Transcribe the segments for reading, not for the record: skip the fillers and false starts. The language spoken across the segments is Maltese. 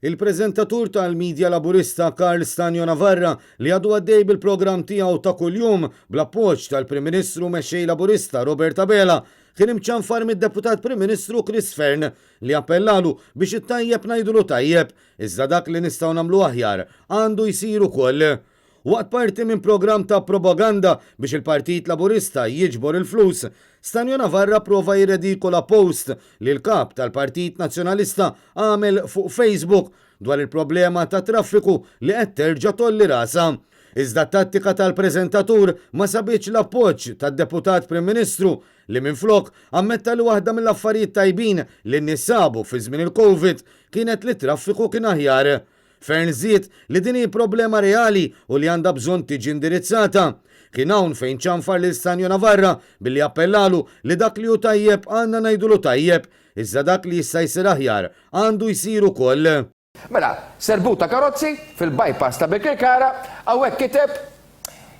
Il-preżentatur tal-midja Laburista Karl Stagno Navarra li għadu għaddej bil-programm tiegħu ta' kuljum bl-appoġġ tal-Prim Ministru u Mexxej Laburista Robert Abela kien imċanfar mid-Deputat Prim Ministru Chris Fearne li appellalu biex it-tajjeb ngħidulu tajjeb iżda dak li nistgħu nagħmlu aħjar għandu jsir ukoll. Waqt parti minn programm ta' propaganda biex il-Partit Laburista jiġbor il-flus, Stanio Navarra prova jirredikola post li l-Kap tal-Partit Nazzjonalista għamel fuq Facebook dwar il-problema tat-traffiku li qed terġa' tgħolli rasha. Iżda t-tattika tal-preżentatur ma sabitx l-appoġġ tad-Deputat Prim Ministru li minflok ammetta li waħda mill-affarijiet tajbin li n-nies sabu fi żmien il-Covid kienet li t-traffiku kien aħjar. Fearne żied li din hi problema reali u li għandha bżonn tiġi indirizzata. Kien hawn fejn ċanfar lil Stanio Navarra billi appellalu li dak li hu tajjeb għandna ngħidulu tajjeb, iżda dak li jista' jsir aħjar għandu jsir ukoll. Mela, serbut ta' karozzi fil-bypass ta' Birkirkara, hawnhekk kiteb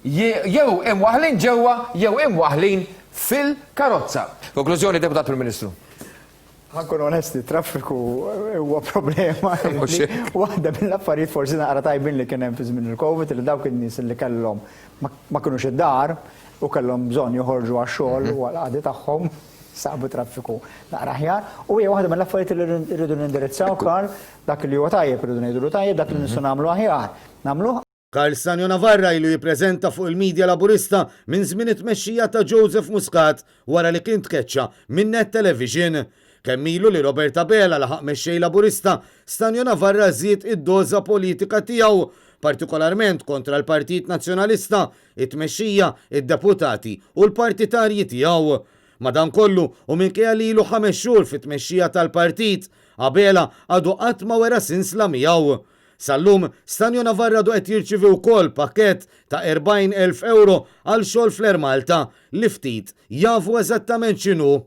jew imwaħħlin ġewwa jew imwaħħlin fil-karozza. Konklużjoni, Deputat Prim Ministru. Ħa nkunu onesti, traffiku huwa problema. Waħda mill-affarijiet forsi naqra tajbin li kien hemm fi żmien il-Covid li dawk in-nies li kellhom ma kinux id-dar u kellhom bżonn joħorġu għax-xogħol u għall-qadi tagħhom sabu traffiku naqra aħjar. U hija waħda mill-affarijiet li rridu nindirizzaw, Karl, dak li huwa tajjeb irridu ngħidulu tajjeb, dak li nistgħu nagħmlu aħjar. Nagħmluh. Karl Stanio Navarra ilu jippreżenta fuq il-media Laburista minn żmien it-tmexxija ta' Joseph Muscat wara li kien tkeċċa minn Net Television. Kemm ilu li Robert Abela laħaq mexxej Laburista, Stanio Navarra żied id-doża politika tiegħu, partikolarment kontra l-Partit Nazzjonalista, it-tmexxija, id-deputati u l-partitarji tiegħu. Madankollu, u minkejja li ilu ħames xhur fit-tmexxija tal-partit, Abela għadu qatt ma wera sinsla miegħu. Sal-lum, Stanio Navarra għadu qed jirċievi wkoll pakkett ta' 40,000 ewro għal xogħol fl-Air Malta li ftit jafu eżattament x'inhu.